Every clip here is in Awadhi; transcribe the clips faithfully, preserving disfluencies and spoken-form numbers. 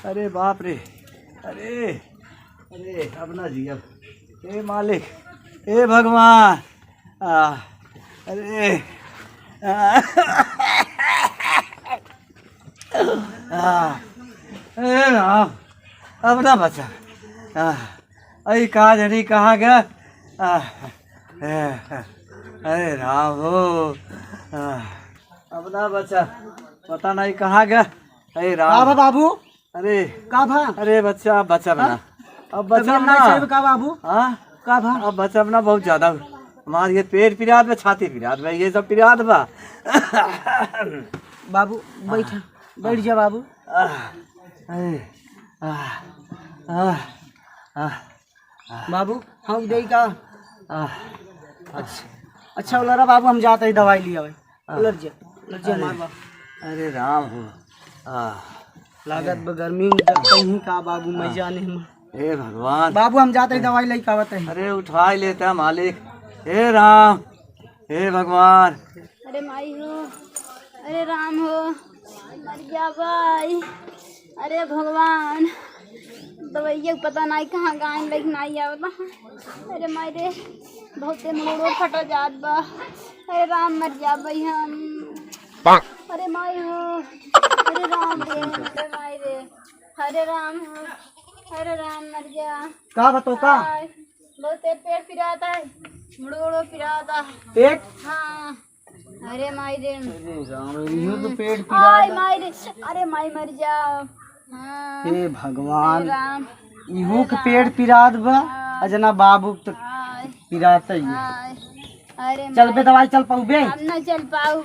अरे बाप रे, अरे, अरे, अब ना जियब। ए मालिक, ए भगवान, आ, अरे, आ, आ, ए राम, अब ना बचा। आ, अई का जनी कहाँ गया? आ, ए, अरे राम हो, आ, अब ना बचा, पता नहीं कहाँ गया। अरे राम। का बा बाबू? अरे। का भा? अरे बच्चा, अब बचब ना। हाँ? अब बचब तबियत ना। नहीं सही बा का बाबू? हाँ? का भा? अब बचब ना, बहुत ज्यादा। हमार ये पेट पिरात बा, छाती पिरात बा, ये सब पिरात बा। बाबू, बैठ, बैठ जा बाबू। आह, अरे, आह, आह, आह। बाबू, हम देई का? आह। अच्छा, अच्छा, उलरा बाबू, हम जात ही दवाई लियावे। आह। उलर जा, उलर जा, अरे, मार बाबू। अरे राम हो। आह। लागत बा गर्मी में जब कहीं का बाबू, मैं आह। जाने हम। हे भगवान। बाबू, हम जात ही दवाई लेके आवत ही। अरे उठाई लेता मालिक। हे राम, हे भगवान। अरे माई हो, अरे राम हो, मर जाबाई। अरे भगवान, दवाइया के पता नाई कहाँ गायन लग नाई आवता। अरे माई रे, बहुते मुड़ो फटा जात बा। अरे राम, मर जाबाई हम। अरे माई हो, अरे राम रे, अरे माई रे, अरे राम हो, अरे राम, मर जा। का बा तो का? आय, बहुते पेट पिरात है, मुड़ो उड़ो पिरात है। पेट? हाँ। अरे माई रे। अरे राम, इहो तो पेट पिरात आय बा। माई रे, अरे माई मर जा। हाँ। हे भगवान, अरे राम, इहो अरे के राम। पेट पिरात बा, हाँ। अजना बाबू के तो आय। पिरात ही है। आय। अरे चल बे माई। दवाई चल पाऊ बे। हम ना चल पाऊ,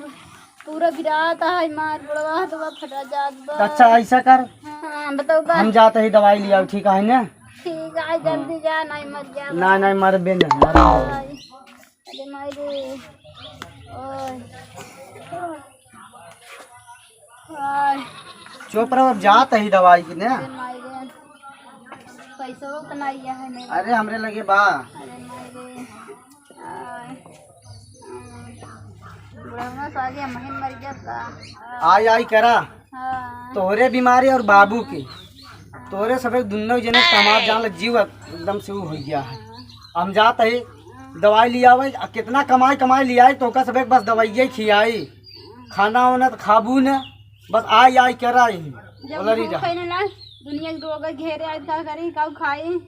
पूरा पिरात है मार, गोड़वा हाथवा फटा जात बा। तो अच्छा ऐसा कर, हाँ, बताओ बा। हम जात ही दवाई लियाओ, ठीक है ना? ठीक है, जल्दी जा, नहीं मर जा। ना, नहीं मरबे नहीं, मरबे नहीं। आय। अरे माई रे। ओए। ओए। चुप रहो, अब जात ही दवाई किने। अरे माई रे। पैसो तो नहीं है मेरे। अरे हमरे लगे बा। अरे माई रे। आय। बुढ़वा से आगे हम ही मर जाब का। आई, आई करा। हाँ। तोहरे बीमारी और बाबू की, तोहरे सबे दुन्नो जने तमार जान लग जीव एकदम से ऊ हो गया है। हम जात ही दवाई लियावे, आ कितना कमाई कमाई लियाई, तोका सबे बस दवाइये खियाई, खाना वाना तो खाबू न, बस आई आई करा ही। जब बोला रही भूख जा। है ना, दुनिया के रोग घेरे आज का करी, का खाई?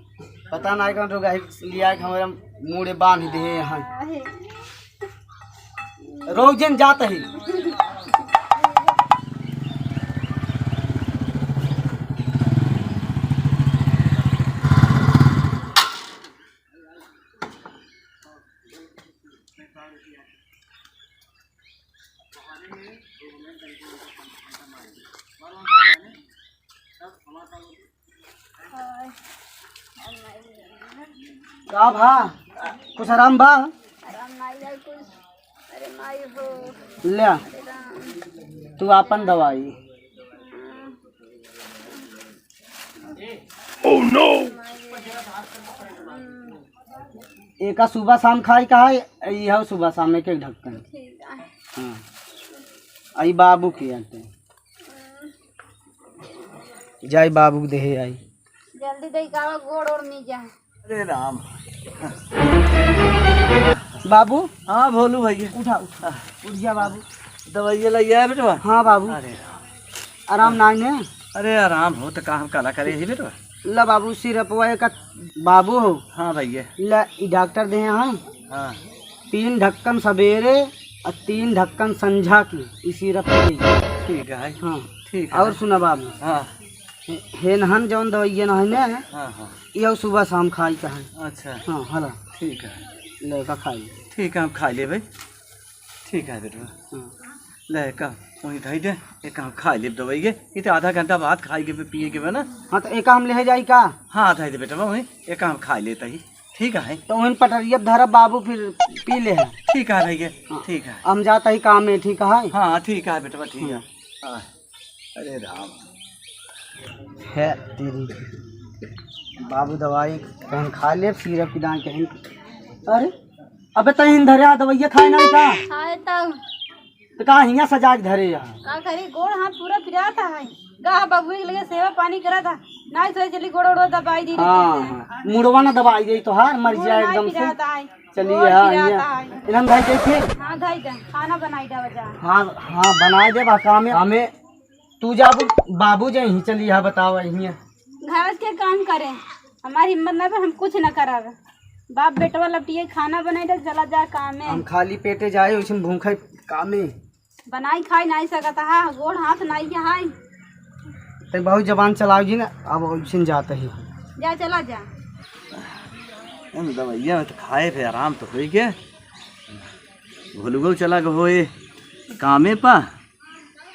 पता नहीं कौन रोग है, लियाई के हमारे मूड़े बांध दे हैं। आहे। रोजन जात ही। का भा? कुछ आराम बा? आराम नाई है कुछ। अरे माई हो। ले, अरे राम। तू आपन दवाई। Oh no! एका सुबह शाम खाई का है, यह सुबह शाम एक एक ढक्कन। ठीक है। हाँ, आई बाबू के आते। जाई बाबू के देहे आई। जल्दी दे का गोड़ ओड़ में जा। अरे राम। बाबू। हाँ भोलू भैया। उठा, उठा। उठ जा बाबू। दवाइया लइ आया बेटवा? हाँ बाबू। अरे राम। आराम नाई ने? अरे आराम हो तो काम काला करे ही बेटवा। ला बाबू सिरपवा एक। बाबू हो। हाँ भैया। ला ई डॉक्टर देहे हैं। हाँ। तीन ढक्कन सबेरे और तीन ढक्कन संझा की ई सिरप दे। ठीक है। हाँ। ठीक है। और सुना बाबू। हाँ। हे-, हेनहन जौन दवाइया ना है ना, हाँ, हाँ। ये सुबह शाम खाई का है। अच्छा। हाँ, हला। ठीक है। लेका खाई। ठीक है, हम खाई लेबे। ठीक है बेटवा। हाँ। ले का, वहीं धई दे, एक हम खाई लेब दवाइया। ये तो आधा घंटा बाद खाई के बे, पिए के बे ना। हाँ, तो एका हम ले जाई का? हाँ, धई दे बेटवा, वहीं एक हम खाई लेता ही। ठीक है। तो वहीं पटरिया धरब बाबू, फिर पी ले है। ठीक है भैया, हाँ। ठीक है। हम जाता ही काम में, ठीक है? हाँ, ठीक है बेटवा, ठीक है। हाँ। हाँ। अरे राम। है तेरी। बाबू दवाई कहीं खा ले, सिरप की दाई कहीं। अरे, अबे तहीं धरे आ दवाइया खाए ना का? खाए तब। तो का हियाँ सजा के धरे यहाँ? का करी, गोड़ हाथ पूरा पिरात है। का बबुई के लगे सेवा पानी करत ह। नाहीं सोचे चली गोड़ ओड़ दबाई दी। हाँ, हाँ। मुड़वा ना दबाई दे तोहार, मर जाए एकदम से। पिरात आए। चलिए, हाँ, पिरात आए। इन्हन भाई गए थे? हाँ, धाई दे। खाना बनाई दे बजा। हाँ, हाँ, बनाई दे बा, कामे, कामे। तू जा, बाबू, बाबू जे यहीं चली, हाँ, बताओ, यहीं। घर के काम करे, हमारी हिम्मत ना बा, हम कुछ ना करब। बाप बेटवा लपटिए, खाना बनाई दे, चला जा कामे। हम खाली पेटे जाए, वैसे भूखे कामे। बनाई खाई नाहीं सकत हा, गोड़ हाथ नाहीं के हाय। ते बहुत जबान चलाओगी ना, अब वैसे जाते ही। जा, चला जा। इन दवाइया में तो खाए पे आराम तो होई गे। भोलुओ चला गए होए कामे पा।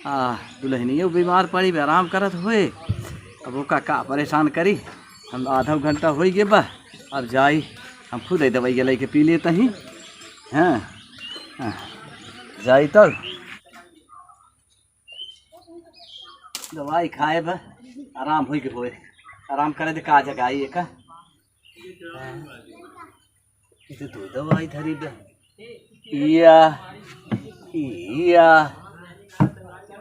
आ, दुल्हनियो बीमार पड़ी, आराम करत होए। अब ओका का परेशान करी, हम आधा घंटा होई गे बा। अब जाई, हम खुद ही दवाई लेके पी लेता ही। हाँ, हाँ, जाई तब दवाई खाए बा, आराम होई के होए। आराम करे दे, का जगाई एका। हाँ। इसे तू दवाई धरी बे। इया, इया,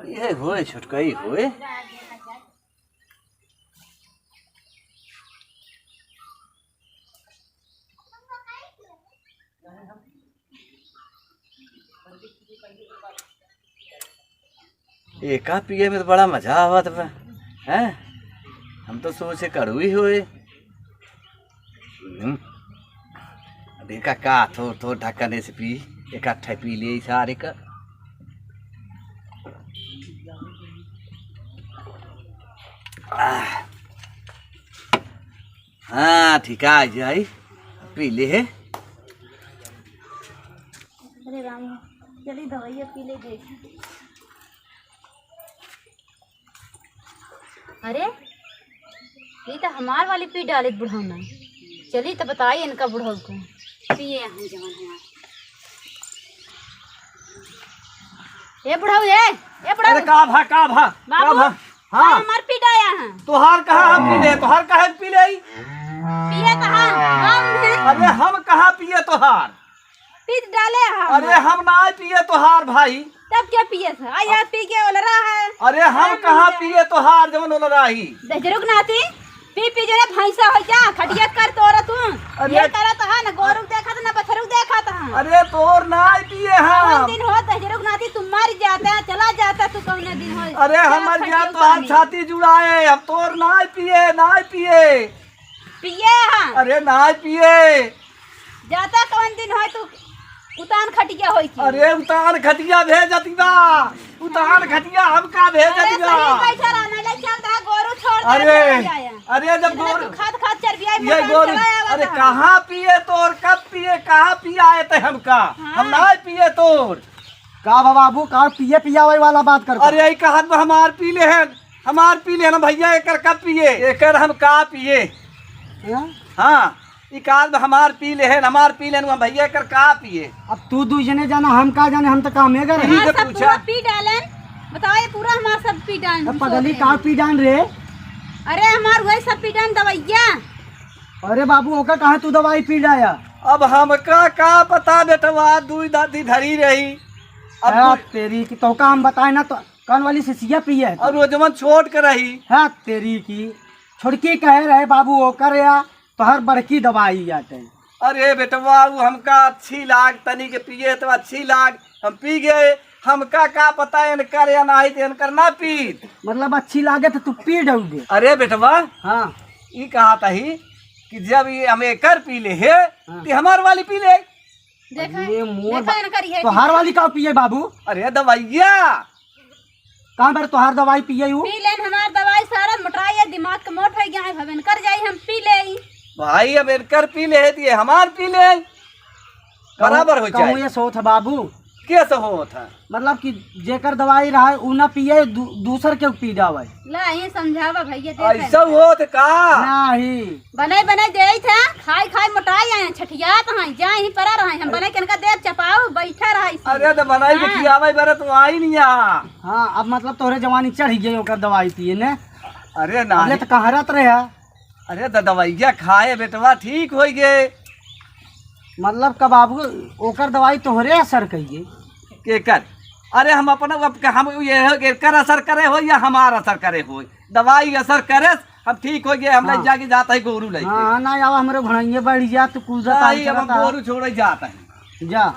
ये होए, छोटकई होए। एका पिए में तो बड़ा मजा आवत बा, हैं? हम तो सोचे कड़वी होए। हम्म। अब एका का थोर थोर ढक्कन से पी, एका ठे पी ले सारे का। आह। हाँ, ठीक आ जाई, पी ले है। अरे राम, चली दवाइया पी ले देखी। अरे, ये तो हमार वाली पी डालित बुढ़ऊ ना। चली तो बताई इनका बुढ़ऊ को। पिए हैं जवन हमार। ए बुढ़ऊ, ए, ए बुढ़ऊ। अरे का भा, का भा, का बाबू, भा? हाँ। हमार पी डाया है। तोहार कहाँ हम पी ले, तोहार काहे पी ले? पिए कहाँ? हम हैं। अरे हम कहाँ पिए तोहार? पीट डाले हम। अरे हम ना पिए तोहार भाई। तब क्या पिए था? आ, या पी के ओलरा है। अरे हम हाँ, कहाँ पिए। पिए तोहार जवन ओलरा ही? दहिजरुक नाती, पी पी जने भैंसा हो जा, खटिया कर तोरा तू। अरे ये करत है, न गोरू देखत, न बछरू देखत है। अरे तोर ना पिए हम। कौन दिन हो दहिजरुक नाती, तू मर जाता, चला जाता तू कौन दिन हो। अरे जा हम मर खटिया जा, तोहार उतार। छाती जुड़ाए, हम तोर ना पिए, ना पिए। पिए है। अरे ना पिए। जाता कौन दिन होय तू उतान खटिया होई की? अरे उतान खटिया भेजत बा। उतान खटिया हमका भेजत अरे बा। सही बैठा रहा, ना ले चल रहा, गोरू छोड़ दे, अरे, चला जाया। अरे जब इतना गोरू, तू खात खात चर्बिया ये में गोरू, चला आवा अरे था। कहाँ पिए तोर, कब पिए, कहाँ पियाए ते हमका? हाँ। हम ना पिए तोर। का बा बाबू, का पिए पियावे वाला बात करता? अरे यही कहत बा हमार पी ले है। हमार पी लेन भैया, एकर का पिए? एकर हम का पिए? हाँ? हाँ, ई काल में हमार पी लेन, हमार पी लेन, हम भैया एकर का पिए? अब तू दुइ जने जाना, हम का जाने, हम तो कामे करे। यही हमार से सब पूछा। पूरा पी डालन। बताओ, ये पूरा हमार सब पी डालन, अब पगली का पी डाल रे? अरे, हमार वही सब पी डालन दवैया। अरे बाबू, ओका काहे तू दवाई पी डाया? अब हमका का पता बेटवा, दुई दादी धरी रही। अब हाँ, तू तेरी की तोका हम बताए ना तो कौन वाली सिसिया पिए है तू? और वो जवन छोट के रही। हाँ, तेरी की छोटकी कहे रहे बाबू, ओकर या तोहर बड़की दवाई आटे। अरे बेटवा, वो हमका अच्छी लाग, तनी के पिए तो अच्छी लाग, हम पी गए। हमका का पता इनकर या नाही तो इनकर ना पीत। मतलब अच्छी लागे तो तू पी डउबे। अरे बेटवा, हाँ। ई कहा तही कि जब ये हम एकर पी ले हे, हाँ। तो हमार वाली पी ले। देखा, अरे मोर देखा बा-, इनकर ये तोहार वाली का पिए बाबू? अरे दवाइया। कहाँ पर तोहार दवाई पिए हूँ? पी लेन हमार दवाई, सारा मोटाई है, दिमाग के मोट हो गया है, अब इनकर जाई हम पी ले। भाई अब इनकर पी ले है, तो ये हमार पी ले, बराबर हो जाए। कहूँ ये सोच है बाबू। कैसे होत है? मतलब कि जेकर दवाई रहा है, उ ना पिए, दू-, दूसर के पी जावे। ला, ये समझावा भैया, देख ऐसा ले। होत का? नहीं। बने, बने देई थे, खाई, खाई मोटाई आए, छठियात हैं, जा यहीं परा रहे, हम बने के इनका देख चपाओ, बैठा रहा इसी। अरे तो बनाई के हाँ। खियावे बरे तो आई नहीं आ। हाँ, अब मतलब तोहरे जवानी चढ़ गई ओकर दवाई पिए ने। अरे ना। अरे तो कहाँ रहत रहे? अरे तो दवाइया खाए बेटवा, ठीक हो गए। मतलब का बाबू, ओकर दवाई तोहरे असर कइए? केकर? अरे हम अपना, अब हम ये है कि एकर असर करे हो या हमार असर करे हो, दवाई असर करे, हम ठीक होइ गए, हम हाँ। लइ जाके जात ही गोरू लइ के। हाँ, ना आवा, हमरे घोड़इये बढ़िया, तू कूदत नहीं, आई अब हम चलत आ। गोरू छोड़े जात ही। जा।